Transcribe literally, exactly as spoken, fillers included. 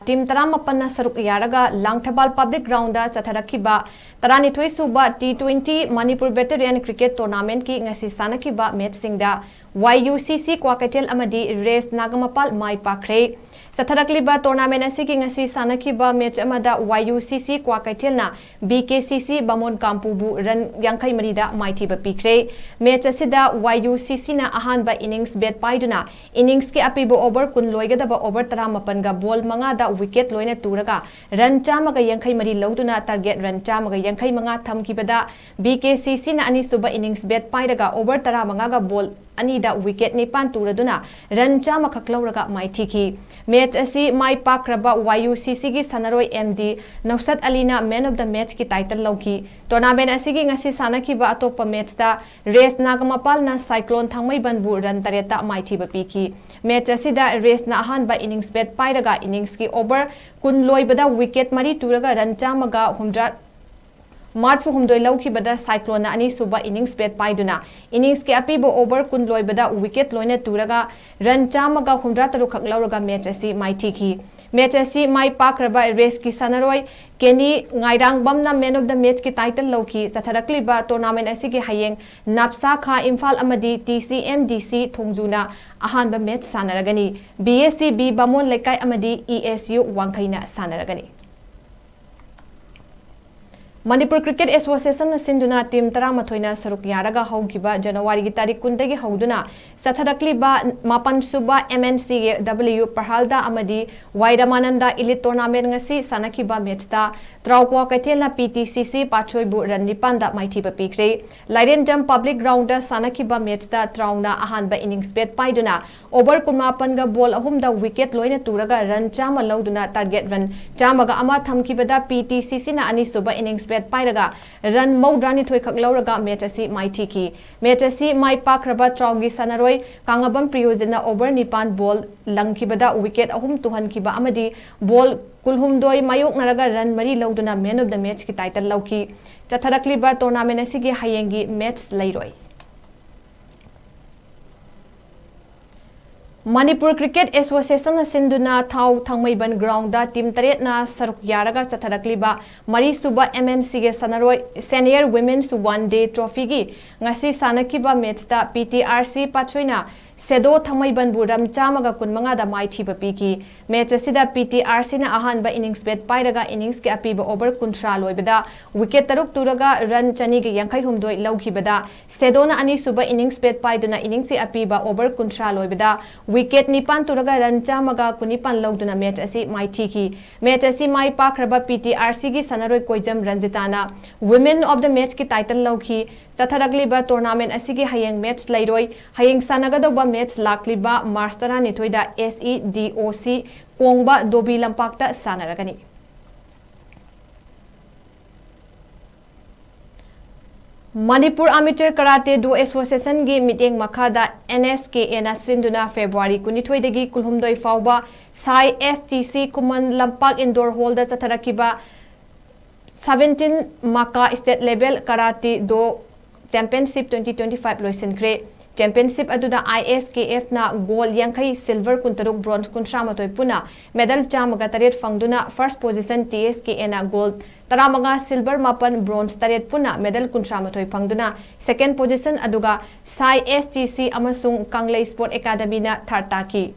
Team ꯇꯔꯥꯃꯥꯄꯟꯅ ꯁꯔꯨꯛ ꯌꯥꯔꯒ Langthabal public ground ꯆꯠꯊꯔꯛꯈꯤꯕ ꯇꯔꯥꯅꯤꯊꯣꯏ ꯁꯨꯕ ꯇꯤ ꯇ꯭ꯋꯦꯟꯇꯤ ꯃꯅꯤꯄꯨꯔ ꯚꯦꯇꯔꯤꯌꯟ ꯀ꯭ꯔꯤꯀꯦꯠ ꯇꯣꯔꯅꯥꯃꯦꯟꯠꯀꯤ ꯉꯁꯤ ꯁꯥꯟꯅꯈꯤꯕ ꯃꯦꯠꯆꯁꯤꯡꯗ ꯋꯥꯏ ꯌꯨ ꯁꯤ ꯁꯤ ꯀ꯭ꯋꯥꯀꯩꯊꯦꯜ ꯑꯃꯗꯤ ꯔꯦꯁ ꯅꯥꯒꯃꯄꯥꯜ ꯃꯥꯏ ꯄꯥꯛꯈ꯭ꯔꯦ꯫ ꯆꯠꯊꯔꯛꯂꯤꯕ ꯇꯣꯔꯅꯥꯃꯦꯟꯠ ꯑꯁꯤꯒꯤ ꯉꯁꯤ ꯁꯥꯟꯅꯈꯤꯕ ꯃꯦꯠꯆ ꯑꯃꯗ ꯋꯥꯏ ꯌꯨ ꯁꯤ ꯁꯤ ꯀ꯭ꯋꯥꯀꯩꯊꯦꯜꯅ ꯕꯤ ꯀꯦ ꯁꯤ ꯁꯤ ꯕꯥꯃꯣꯟ ꯀꯥꯝꯄꯨꯕꯨ ꯔꯟ ꯌꯥꯡꯈꯩ ꯃꯔꯤꯗ ꯃꯥꯏꯊꯤꯕ ꯄꯤꯈ꯭ꯔꯦ꯫ ꯃꯦꯠꯆ ꯑꯁꯤꯗ ꯋꯥꯏ ꯌꯨ ꯁꯤ ꯁꯤꯅ ꯑꯍꯥꯟꯕ ꯏꯅꯤꯡꯁ ꯕꯦꯠ ꯄꯥꯏꯗꯨꯅ ꯏꯅꯤꯡꯁꯀꯤ ꯑꯄꯤꯕ ꯑꯣꯚꯔ ꯀꯨꯟ ꯂꯣꯏꯒꯗꯕ ꯑꯣꯚꯔ ꯇꯔꯥꯃꯥꯄꯟꯒ ꯕꯣꯜ ꯃꯉꯥꯗ ꯋꯤꯀꯦꯠ ꯂꯣꯏꯅ ꯇꯨꯔꯒ ꯔꯟ ꯆꯥꯝꯃꯒ ꯌꯥꯡꯈꯩ ꯃꯔꯤ ꯂꯧꯗꯨꯅ ꯇꯥꯔꯒꯦꯠ ꯔꯟ ꯆꯥꯝꯃꯒ ꯌꯥꯡꯈꯩ ꯃꯉꯥ ꯊꯝꯈꯤꯕꯗ ꯕꯤ ꯀꯦ ꯁꯤ ꯁꯤꯅ ꯑꯅꯤꯁꯨꯕ ꯏꯅꯤꯡꯁ ꯕꯦꯠ ꯄꯥꯏꯔꯒ ꯑꯣꯚꯔ ꯇꯔꯥꯃꯉꯥꯒ ꯕꯣꯜ ꯑꯅꯤꯗ ꯋꯤꯀꯦꯠ ꯅꯤꯄꯥꯟ ꯇꯨꯔꯗꯨꯅ ꯔꯟ ꯆꯥꯝꯃꯈꯛ ꯂꯧꯔꯒ ꯃꯥꯏꯊꯤꯈꯤ꯫ ꯃꯦꯠꯆ ꯑꯁꯤ ꯃꯥꯏ ꯄꯥꯛꯈ꯭ꯔꯕ ꯋꯥꯏ ꯌꯨ ꯁꯤ ꯁꯤꯒꯤ ꯁꯥꯟꯅꯔꯣꯏ ꯑꯦꯝ ꯗꯤ ꯅꯧꯁꯠ ꯑꯂꯤꯅ ꯃꯦꯟ ꯑꯣꯐ ꯗ ꯃꯦꯠꯆꯀꯤ ꯇꯥꯏꯇꯜ ꯂꯧꯈꯤ꯫ ꯇꯣꯔꯅꯥꯃꯦꯟ ꯑꯁꯤꯒꯤ ꯉꯁꯤ ꯁꯥꯟꯅꯈꯤꯕ ꯑꯇꯣꯞꯄ ꯃꯦꯠꯆꯇ ꯔꯦꯁ ꯅꯥꯒꯃꯄꯥꯜꯅ ꯁꯥꯏꯀ꯭ꯂꯣꯟ ꯊꯥꯡꯃꯩꯕꯟꯕꯨ ꯔꯟ ꯇꯔꯦꯠꯇ ꯃꯥꯏꯊꯤꯕ ꯄꯤꯈꯤ꯫ ꯃꯦꯠꯆ ꯑꯁꯤꯗ ꯔꯦꯁꯅ ꯑꯍꯥꯟꯕ ꯏꯅꯤꯡꯁ ꯕꯦꯠ ꯄꯥꯏꯔꯒ ꯏꯅꯤꯡꯁꯀꯤ ꯑꯣꯚꯔ ꯀꯨꯟ ꯂꯣꯏꯕꯗ ꯋꯤꯀꯦꯠ ꯃꯔꯤ ꯇꯨꯔꯒ ꯔꯟ ꯆꯥꯝꯃꯒ ꯍꯨꯝꯗ꯭ꯔꯥ ꯃꯔꯤꯐꯨ ꯍꯨꯝꯗꯣꯏ ꯂꯧꯈꯤꯕꯗ ꯁꯥꯏꯀ꯭ꯂꯣꯟꯅ ꯑꯅꯤꯁꯨꯕ ꯏꯅꯤꯡꯁ ꯕꯦꯠ ꯄꯥꯏꯗꯨꯅ ꯏꯅꯤꯡꯁꯀꯤ ꯑꯄꯤꯕ ꯑꯣꯚꯔ ꯀꯨꯟ ꯂꯣꯏꯕꯗ ꯋꯤꯀꯦꯠ ꯂꯣꯏꯅ ꯇꯨꯔꯒ ꯔꯟ ꯆꯥꯝꯃꯒ ꯍꯨꯝꯗ꯭ꯔꯥ ꯇꯔꯨꯛꯈꯛ ꯂꯧꯔꯒ ꯃꯦꯠꯆ ꯑꯁꯤ ꯃꯥꯏꯊꯤꯈꯤ꯫ ꯃꯦꯠꯆ ꯑꯁꯤ ꯃꯥꯏ ꯄꯥꯛꯈ꯭ꯔꯕ ꯔꯦꯁꯀꯤ ꯁꯥꯟꯅꯔꯣꯏ ꯀꯦꯅꯤ ꯉꯥꯏꯔꯥꯡꯕꯝꯅ ꯃꯦꯟ ꯑꯣꯐ ꯗ ꯃꯦꯠꯆꯀꯤ ꯇꯥꯏꯇꯜ ꯂꯧꯈꯤ꯫ ꯆꯠꯊꯔꯛꯂꯤꯕ ꯇꯣꯔꯅꯥꯃꯦꯟ ꯑꯁꯤꯒꯤ ꯍꯌꯦꯡ ꯅꯥꯞꯁꯥ ꯈꯥ ꯏꯝꯐꯥꯜ ꯑꯃꯗꯤ ꯇꯤ ꯁꯤ ꯑꯦꯝ ꯗꯤ ꯁꯤ ꯊꯣꯡꯖꯨꯅ ꯑꯍꯥꯟꯕ match ꯁꯥꯟꯅꯔꯒꯅꯤ꯫ B S C B Bamon Leikai ꯑꯃꯗꯤ ꯏ ꯑꯦꯁ ꯌꯨ ꯋꯥꯡꯈꯩꯅ ꯁꯥꯟꯅꯔꯒꯅꯤ꯫ ꯃꯅꯤꯄꯨꯔ ꯀ꯭ꯔꯤꯀꯦꯠ ꯑꯦꯁꯣꯁꯤꯌꯦꯁꯟꯅ ꯁꯤꯟꯗꯨꯅ ꯇꯤꯝ ꯇꯔꯥꯃꯥꯊꯣꯏꯅ ꯁꯔꯨꯛ ꯌꯥꯔꯒ ꯍꯧꯈꯤꯕ ꯖꯅꯋꯥꯔꯤꯒꯤ ꯇꯥꯔꯤꯛ ꯀꯨꯟꯗꯒꯤ ꯍꯧꯗꯨꯅ ꯆꯠꯊꯔꯛꯂꯤꯕ ꯃꯥꯄꯟ ꯁꯨꯕ ꯑꯦꯝ ꯑꯦꯟ ꯁꯤ ꯗꯕ꯭ꯂꯤꯌꯨ ꯄ꯭ꯔꯍꯥꯜꯗ ꯑꯃꯗꯤ ꯋꯥꯏ ꯔꯃꯥꯅꯟꯗ ꯏꯂꯤꯠ ꯇꯣꯔꯅꯥꯃꯦꯟ ꯉꯁꯤ ꯁꯥꯟꯅꯈꯤꯕ ꯃꯦꯠꯆꯇ ꯇ꯭ꯔꯥꯎ ꯀ꯭ꯋꯥꯀꯩꯊꯦꯜꯅ ꯄꯤ ꯇꯤ ꯁꯤ ꯁꯤ ꯄꯥꯠꯁꯣꯏꯕꯨ ꯔꯟ ꯅꯤꯄꯥꯟꯗ ꯃꯥꯏꯊꯤꯕ ꯄꯤꯈ꯭ꯔꯦ꯫ ꯂꯥꯏꯔꯦꯟꯗꯝ ꯄꯕ꯭ꯂꯤꯛ ꯒ꯭ꯔꯥꯎꯟꯗ ꯁꯥꯟꯅꯈꯤꯕ ꯃꯦꯠꯆꯇ ꯇ꯭ꯔꯥꯎꯅ ꯑꯍꯥꯟꯕ ꯏꯅꯤꯡꯁ ꯕꯦꯠ ꯄꯥꯏꯗꯨꯅ ꯑꯣꯚꯔ ꯀꯨꯟꯃꯥꯄꯟꯒ ꯕꯣꯜ ꯑꯍꯨꯝꯗ ꯋꯤꯀꯦꯠ ꯂꯣꯏꯅ ꯇꯨꯔꯒ ꯔꯟ ꯆꯥꯝꯃ ꯂꯧꯗꯨꯅ ꯇꯥꯔꯒꯦꯠ ꯔꯟ ꯆꯥꯝꯃꯒ ꯑꯃ ꯊꯝꯈꯤꯕꯗ ꯄꯤ ꯇꯤ ꯁꯤ ꯁꯤꯅ ꯑꯅꯤꯁꯨꯕ ꯏꯅꯤꯡꯁ ꯕꯦꯠ ꯄꯥꯏꯔꯒ ꯔꯟ ꯃꯧꯗ꯭ꯔꯥꯅꯤꯊꯣꯏꯈꯛ ꯂꯧꯔꯒ ꯃꯦꯠꯆ ꯑꯁꯤ ꯃꯥꯏꯊꯤꯈꯤ꯫ ꯃꯦꯠꯆ ꯑꯁꯤ ꯃꯥꯏ ꯄꯥꯛꯈ꯭ꯔꯕ ꯇ꯭ꯔꯥꯎꯒꯤ ꯁꯥꯟꯅꯔꯣꯏ ꯀꯥꯉꯕꯝ ꯄ꯭ꯔꯤꯌꯣꯖꯤꯠꯅ ꯑꯣꯚꯔ ꯅꯤꯄꯥꯟ ꯕꯣꯜ ꯂꯪꯈꯤꯕꯗ ꯋꯤꯀꯦꯠ ꯑꯍꯨꯝ ꯇꯨꯍꯟꯈꯤꯕ ꯑꯃꯗꯤ ꯕꯣꯜ ꯀꯨꯜꯍꯨꯝꯗꯣꯏ ꯃꯥꯌꯣꯛꯅꯔꯒ ꯔꯟ ꯃꯔꯤ ꯂꯧꯗꯨꯅ ꯃꯦꯟ ꯑꯣꯐ ꯗ ꯃꯦꯠꯆꯀꯤ ꯇꯥꯏꯇꯜ ꯂꯧꯈꯤ꯫ ꯆꯠꯊꯔꯛꯂꯤꯕ ꯇꯣꯔꯅꯥꯃꯦꯟ ꯑꯁꯤꯒꯤ ꯍꯌꯦꯡꯒꯤ ꯃꯦꯠꯆ ꯂꯩꯔꯣꯏ꯫ ꯃꯅꯤꯄꯨꯔ ꯀ꯭ꯔꯤꯀꯦꯠ ꯑꯦꯁꯣꯁꯤꯌꯦꯁꯟꯅ ꯁꯤꯟꯗꯨꯅ ꯊꯥꯎ ꯊꯥꯡꯃꯩꯕꯟ ꯒ꯭ꯔꯥꯎꯟꯗ ꯇꯤꯝ ꯇꯔꯦꯠꯅ ꯁꯔꯨꯛ ꯌꯥꯔꯒ ꯆꯠꯊꯔꯛꯂꯤꯕ ꯃꯔꯤꯁꯨꯕ ꯑꯦꯝ ꯑꯦꯟ ꯁꯤꯒꯤ ꯁꯥꯟꯅꯔꯣꯏ ꯁꯦꯅꯤꯌꯔ ꯋꯤꯃꯦꯟꯁ ꯋꯥꯟ ꯗꯦ ꯇ꯭ꯔꯣꯐꯤꯒꯤ ꯉꯁꯤ ꯁꯥꯟꯅꯈꯤꯕ ꯃꯦꯠꯁꯇ P T R C ꯄꯥꯠꯁꯣꯏꯅ ꯁꯦꯗꯣ ꯊꯥꯡꯃꯩꯕꯟꯕꯨ run ꯆꯥꯝꯃꯒ ꯀꯨꯟꯃꯉꯥꯗ ꯃꯥꯏꯊꯤꯕ ꯄꯤꯈꯤ꯫ ꯃꯦꯠꯁ ꯑꯁꯤꯗ ꯄꯤ ꯇꯤ ꯑꯥꯔ ꯁꯤꯅ ꯑꯍꯥꯟꯕ ꯏꯅꯤꯡꯁ ꯕꯦꯠ ꯄꯥꯏꯔꯒ ꯏꯅꯤꯡꯁꯀꯤ ꯑꯄꯤꯕ ꯑꯣꯚꯔ ꯀꯨꯟꯊ꯭ꯔꯥ ꯂꯣꯏꯕꯗ ꯋꯤꯀꯦꯠ ꯇꯔꯨꯛ ꯇꯨꯔꯒ ꯔꯟ ꯆꯅꯤꯒ ꯌꯥꯡꯈꯩ ꯍꯨꯝꯗꯣꯏ ꯂꯧꯈꯤꯕꯗ ꯁꯦꯗꯣꯅ ꯑꯅꯤꯁꯨꯕ ꯏꯅꯤꯡꯁ ꯕꯦꯠ ꯄꯥꯏꯗꯨꯅ ꯏꯅꯤꯡꯁꯀꯤ ꯑꯄꯤꯕ ꯑꯣꯚꯔ ꯀꯨꯟꯊ꯭ꯔꯥ ꯂꯣꯏꯕꯗ ꯋꯤꯀꯦꯠ ꯅꯤꯄꯥꯟ ꯇꯨꯔꯒ ꯔꯟ ꯆꯥꯝꯃꯒ ꯀꯨꯟꯅꯤꯄꯥꯟ ꯂꯧꯗꯨꯅ ꯃꯦꯠꯁ ꯑꯁꯤ ꯃꯥꯏꯊꯤꯈꯤ꯫ ꯃꯦꯠꯁ ꯑꯁꯤ ꯃꯥꯏ ꯄꯥꯛꯈ꯭ꯔꯕ ꯄꯤ ꯇꯤ ꯑꯥꯔ ꯁꯤꯒꯤ ꯁꯥꯟꯅꯔꯣꯏ ꯀꯣꯏꯖꯝ ꯔꯟꯖꯤꯇꯥꯅ Women of the Matchꯀꯤ ꯇꯥꯏꯇꯜ ꯂꯧꯈꯤ꯫ ꯆꯠꯊꯔꯛꯂꯤꯕ ꯇꯣꯔꯅꯥꯃꯦꯟ ꯑꯁꯤꯒꯤ ꯍꯌꯦꯡ ꯃꯦꯠꯁ ꯂꯩꯔꯣꯏ꯫ ꯍꯌꯦꯡ ꯁꯥꯟꯅꯒꯗꯧꯕ ꯃꯦꯠꯁ ꯂꯥꯛꯂꯤꯕ ꯃꯥꯔꯆ ꯇꯔꯥꯅꯤꯊꯣꯏꯗ ꯑꯦꯁ ꯏ ꯗꯤ ꯑꯣ ꯁꯤ ꯀꯣꯡꯕ ꯗꯣꯕꯤ ꯂꯝꯄꯥꯛꯇ ꯁꯥꯟꯅꯔꯒꯅꯤ꯫ ꯃꯅꯤꯄꯨꯔ ꯑꯃꯦꯆꯔ ꯀꯔꯥꯇꯦ ꯗꯣ ꯑꯦꯁꯣꯁꯤꯌꯦꯁꯟꯒꯤ ꯃꯤꯠꯌꯦꯡ ꯃꯈꯥꯗ ꯑꯦꯟ ꯑꯦꯁ ꯀꯦ ꯑꯦꯅ ꯁꯤꯟꯗꯨꯅ ꯐꯦꯕ꯭ꯔꯨꯋꯥꯔꯤ ꯀꯨꯟꯅꯤꯊꯣꯏꯗꯒꯤ ꯀꯨꯟꯍꯨꯝꯗꯣꯏ ꯐꯥꯎꯕ ꯁꯥꯏ ꯑꯦꯁ ꯇꯤ ꯁꯤ ꯈꯨꯃꯟ ꯂꯝꯄꯥꯛ ꯏꯟꯗꯣꯔ ꯍꯣꯜꯗ ꯆꯠꯊꯔꯛꯈꯤꯕ ꯁꯚꯦꯟꯇꯤꯟ ꯃꯀꯥ state level karate do championship twenty twenty five ꯂꯣꯏꯁꯤꯟꯈ꯭ꯔꯦ꯫ ꯆꯦꯝꯄꯤꯌꯟꯁꯤꯞ ꯑꯗꯨꯗ ꯑꯥꯏ ꯑꯦꯁ ꯀꯦ ꯑꯦꯐꯅ ꯒꯣꯜ ꯌꯥꯡꯈꯩ, ꯁꯤꯜꯚꯔ ꯀꯨꯟꯇꯔꯨꯛ, ꯕ꯭ꯔꯣꯟꯖ ꯀꯨꯟꯊ꯭ꯔꯥ ꯃꯥꯊꯣꯏ ꯄꯨꯟꯅ ꯃꯦꯗꯜ ꯆꯥꯝꯃꯒ ꯇꯔꯦꯠ ꯐꯪꯗꯨꯅ first position, T S K ꯑꯦꯅ ꯒꯣꯜ ꯇꯔꯥꯃꯉꯥ, ꯁꯤꯜꯚꯔ ꯃꯥꯄꯟ, ꯕ꯭ꯔꯣꯟꯖ ꯇꯔꯦꯠ ꯄꯨꯟꯅ ꯃꯦꯗꯜ ꯀꯨꯟꯊ꯭ꯔꯥ ꯃꯥꯊꯣꯏ ꯐꯪꯗꯨꯅ ꯁꯦꯀꯦꯟ ꯄꯣꯖꯤꯁꯟ, ꯑꯗꯨꯒ ꯁꯥꯏ ꯑꯦꯁ ꯇꯤ ꯁꯤ ꯑꯃꯁꯨꯡ ꯀꯪꯂꯩ ꯁ꯭ꯄꯣꯔꯠ ꯑꯦꯀꯥꯗꯃꯤꯅ ꯊꯥꯔꯠ ꯇꯥꯈꯤ꯫